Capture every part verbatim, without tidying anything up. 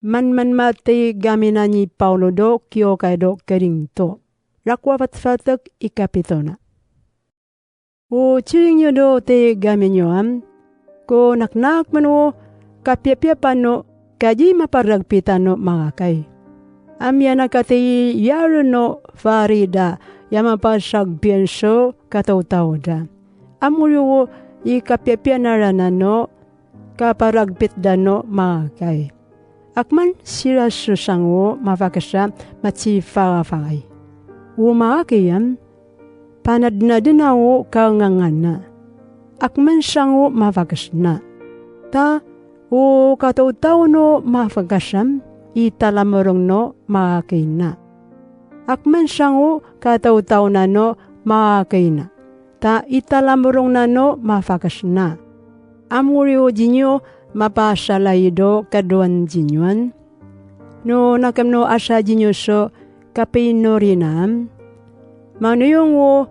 Manman matay gaminan i Paulo do kiyo kay do Korinto. Rakowa fatfatek i kapitona. O ciring iyo do tay gami niyo am, ko naknak mano kapiyapiya pano kaji maparagpita no mangakay. Am iyan a katay iyaro no farida iya mapasagpiyan so katawtaw da. Amori o i kapiyapiya na rana no kaparagpit da no mangakay. Akman sira so sango mafakes a macifaafakay. O mangakay am, panadnaden awo kangangana. Akman sango mafakes na. Ta o katawtaw no mafakes am, i talamorong no mangakay na. Akman sango katawtaw na no mangakay na. Ta i talamorong na no mafakes na. Amori o di niyo mapasalay do kadoan di niyo an. No nakem no asa di niyo so kapinorina am, maniyong o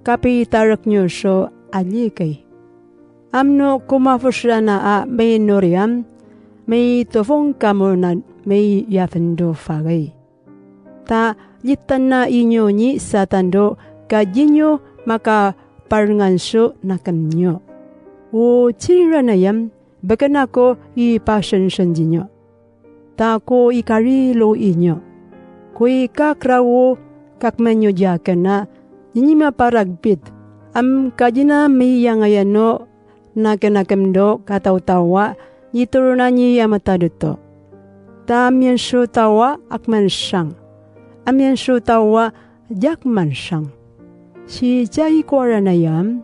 kapitarek niyo so alikay. Am no komafos rana a minori am, mitofong kamo na miyafen do fagay. Ta litan na iniyo ni Satan do ka di niyo makaparengan so nakem niyo. O ciring rana iyan, beken ako i pasensen di niyo. Ta ko ikarilo iniyo. Ko ikakeraw o kakmen iyo di aken a di niyo maparagpit. Am ka di na miyangayan o nakenakem do katawtaw a di toronan iyan a matadto. Ta amiyan so taw a akman sang. Amiyan so taw a di akman sang. Sii sa i kowa rana iyan,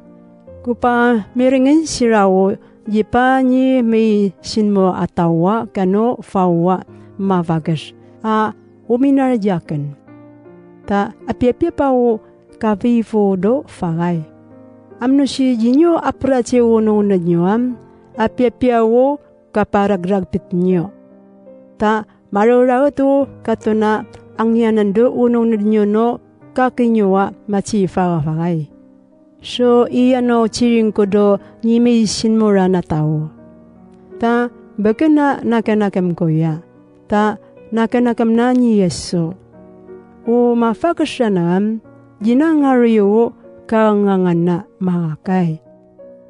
ko pamirengen sira o di paniya misinmo a taw a kano fawa mafakes a ominar di aken. Ta apiyapiya pa o kafifo do fagay. Amno sii di niyo aperatsi o onongned niyo am, apiyapiya o kaparagragpit niyo. Ta maraoraot o kato na angiyanan do onongned niyo no kaki niyo a macifaafakay. So iyan o ciring ko do niyo misinmo rana taw. Ta beken a nakenakem ko iya. Ta nakenakem na ni Yeso. O mafakes rana am, di na ngariyo o kangangana mangakay.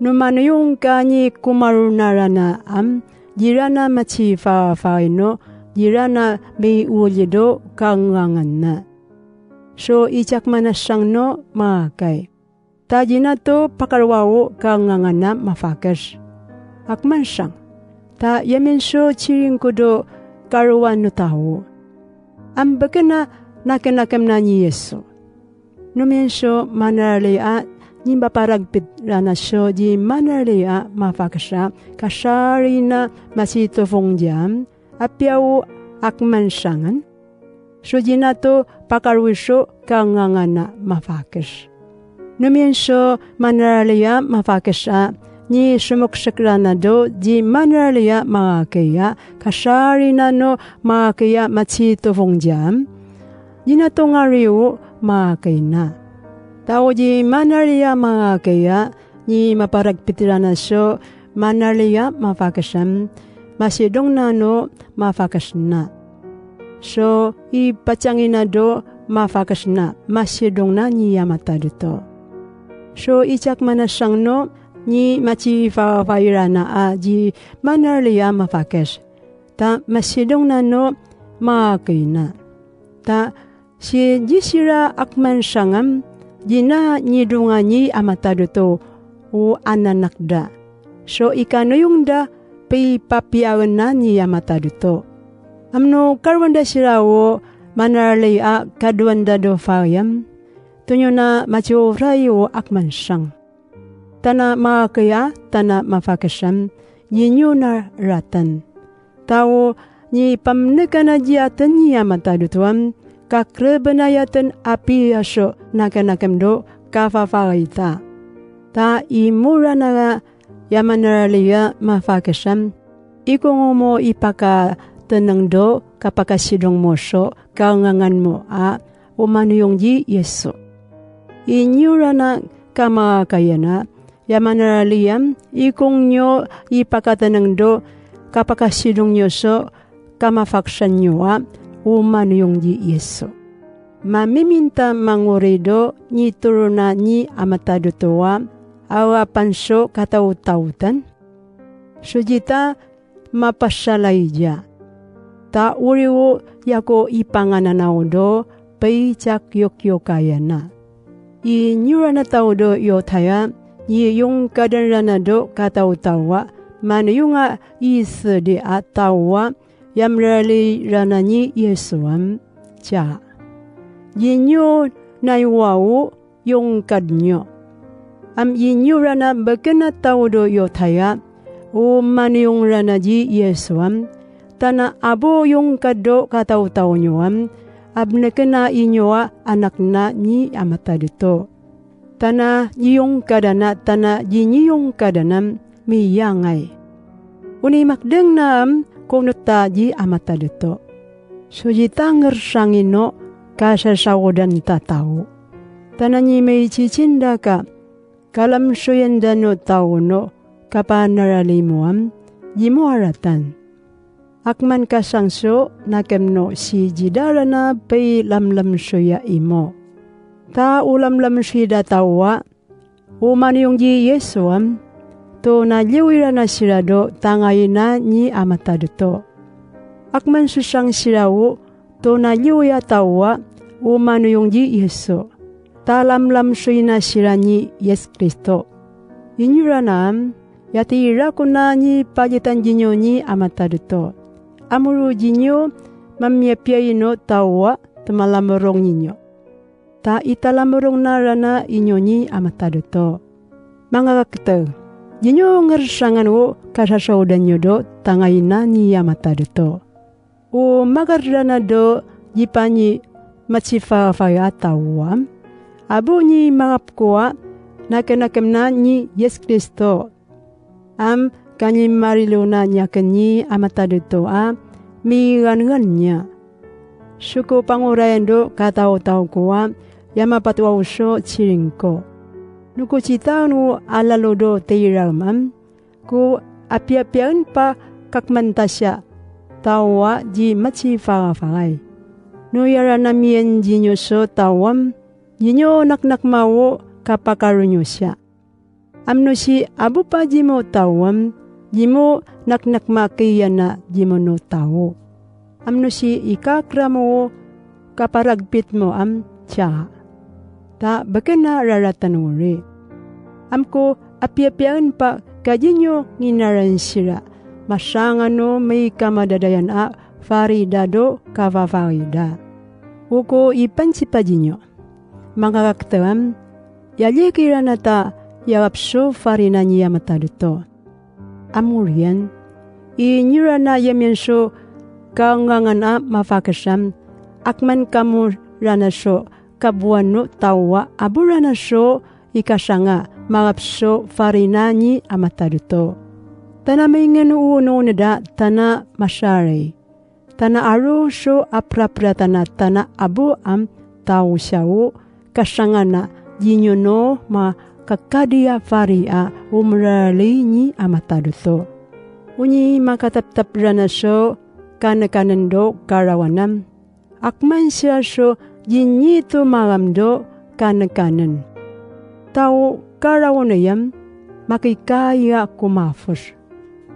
No maniyong ka niyo komarona rana am, di rana macifaafakay no, di rana miwolid o kangangana. So i cakman a sang no mangakay. Ta di na to pakarowa o kangangana mafakes. Akman sang. Ta iyan min so ciring ko do karowa no taw. Am beken a nakenakem na ni Yeso. No miyan so manaraliya a niyo maparagpit rana so di manaraliya a mafakes a kasari na masitofong di am, apiya o akman sangen. So di na to pakarowi so kangangana mafakes. No miyan so manaraliya a mafakes a niyo somoksek rana do di manaraliya a mangakay a kasari na no mangakay a masitofong di am, di na to ngariyo o mangakay na. Ta o di manaraliya a mangakay a niyo maparagpit rana so manaraliya a mafakes am, masidong na no mafakes na. So i pacangi na do mafakes na, masidong na niyo a matadto. So i cakman a sang no niyo macifaafakay rana a di manaraliya a mafakes. Ta masidong na no mangakay na. Ta sii di siran akman sangen, di na niyo dongan iyan a matadto o ananak da. So i kanoyong da, pipapiyagen na niyo a matadto. Amno karowan da sira o manaraliya a kadoan da do fagay am, tonaa niyo na maciyoray o akman sang. Tana mangakay a tana mafakes am, di niyo na raten. Ta o niyo pamneken a di aten iyan a matadto am, kakreben a iyan apiya so nakenakem do kafafakay ta. Ta i mora na iyan a manaraliya a mafakes am, ikong o mo ipakateneng do kapakasidong mo so kangangan mo a o maniyong di Yeso. Iniyo rana kamangakayan a iyan a manaraliya am, ikong niyo ipakateneng do kapakasidong niyo so ka mafaksan iyo a o maniyong di Yesu. Mamiminta mangorido nitoronan iyan a matadato a awapan so kataotawtan. So di ta mapasalay diya. Ta oriwo aya ko ipangananaw do pay tiyakyokyokayan a. Inyo rana taw do Yotaya, niyongkadan rana do kataotaw a maniyong a isedi a taw a aya mrali rana ni Yesu am, tiya. Di niyo naiwa o yongkad niyo. Am inyo rana bkn a taw do Yotaya o maniyong rana di Yesu am, tana abo yongkad do kataotaw niyo am, a bnakna inyo a anak na ni a matadato. Tana niyongkadan a tana di niyongkadan am miyangay. Oni makdng na am ko onot a di a matadato. So di ta ngrsangin o kasasaodan ta taw. Tana ni may cicinda ka kalamsoyan dano taw no kapanarali mo am di mo aratan. Akman ka sangso na kmno si di da rana pay lamlamsoya imo. Ta o lamlamsoy da taw a o maniyong di Yesu am, to naliyo iran a sira do tangay na ni a matadato. Akman so sang sira o to naliyo iya taw a o maniyong di Yesu. Ta lamlamsoy na sira ni Yesu Kristo. Inyo rana am, aya tira ko na ni palitan di niyo ni a matadato. Amoro di niyo mamiyapiyai no taw a tmalamorong niyo. Ta italamorong na rana inyo ni a matadato. Manga kaktaw, di niyo ngrsangn o kasasaodan iyo do tangay na ni a matadato. O makarana do di pani matsifafaya taw am, abo ni mangapko a naknakm na ni Yesu Kristo. Am kani marilo na niya kni a matadato a migangan niya. So ko pangorayan do kataotaw ko a aya mapatoaw so siring ko. Noko sitaw no alalo do tira am, ko apiyapiya en pa kakmantas a taw a di matsifafangay. No aya rana miyan di niyo so taw am, di niyo naknakma o kapakaro niyo siya. Amno si abo pa di mo taw am, di mo naknakma kiyan a di mo no taw. Amno si ikakra mo o kaparagpit mo am tiya. Ta bkn a raratan ori. Am ko apiyapiya en pa ka di niyo nginaran sira, masangano may kamadadayan a farida do kafafangida. O ko ipansipa di niyo. Manga kaktaw am, aya liki rana ta aya gap so farina ni a matadato. Amoriyan, inyo rana aya miyan so kangangan a mafakes am, akman kamo rana so kabowan o taw a abo rana so ikasanga magap so farina ni a matadato. Tana maingn o onongned a tana masari. Tana aro so aprapratan a tana abo am taw siya o kasanga na di niyo no makakadi a fari a o mrali ni a matadato. Oni makataptap rana so kankanen do karawan am. Akman siya so di niyo to magam do kankanen. Taw karawan iyam makikaya ko mafos.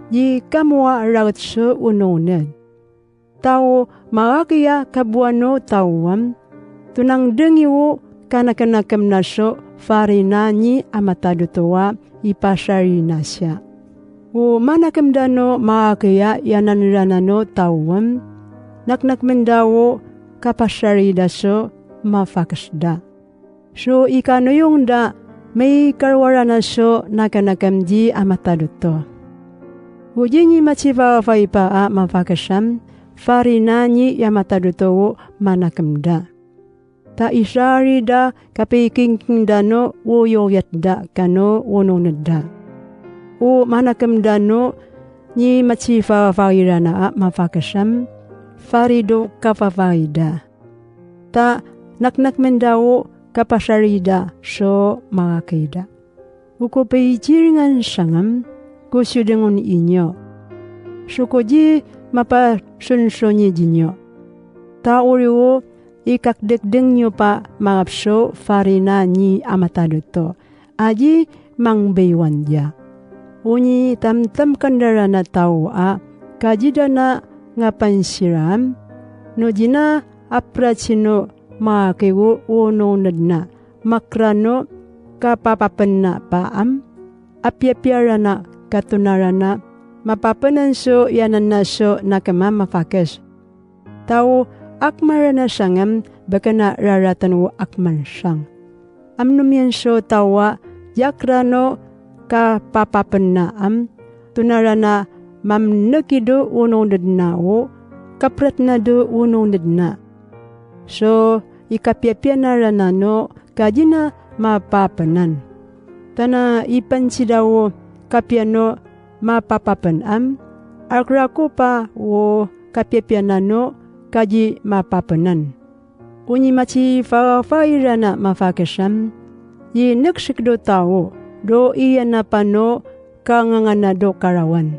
Di kamo a raget so onongned. Taw magakiya kabowan o taw am, tonangdngi o kanaknakem na so farina ni a matadato a ipasari na siya. O manakem dano magakiya iyanan rana no taw am, naknakemen da o kapasari da so mafakes da. So ikanoyong da, maikarowara na so naknakem di a matadato. O di ni matsifafaipa a mafakes am, farina ni a matadato o manakem da. Ta isari da kapikingking da no o yoyat da kano o noned da. O manakem da no ni matsifafai rana a mafakes am, fari do kafafai da. Ta naknakemen da o kapasari da so magakiya da. O ko pikiringan sangam ko sodngon inyo. So ko di mapasonsoni diniyo. Ta oriwo i kakdekdeng niyo pa mangapso farina ni a matad oto a di mangbewan diya. Oni tamtam kandara na tawo a kajidana ngapansiram, no dina apratsi no makiwo ononedna makrano kapapapenna pa am, apiyapiya rana katonarana mapapenan so iyanana so nakema mafakes. Tawo akmarana sangem bekena raraten wo akman sang. Amno miyan so tawo a yakrano kapapapenna am, tonarana mamnekido ononedna wo kapratnado ononedna. So ikapiyapiya na rana no kajina mapapenan. Tana ipansidawo kapiya no mapapapen am, akrakopa wo kapiyapiya na no kaji mapapenan. Oni matsifafai rana mafakes am, ineksek do tawo do iyana pa no kangangana do karawan.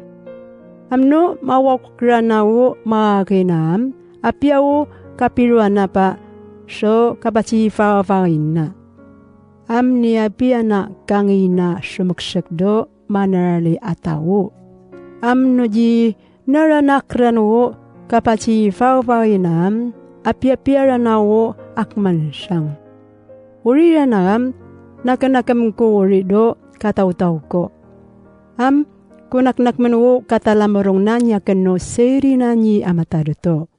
Amno mawakok rana wo makina am, apiya wo kapiroana pa so kapatsifafai na. Am niyapiya na kangina someksek do manarali a tawo. Amno di narana akran wo kapatsifafai na am, apiyapiya rana wo akman sang. Ori rana am, nakenakem ko ori do katawtaw ko. Am, konaknakemen wo katalamorong na niyaken no sirina ni a matad oto.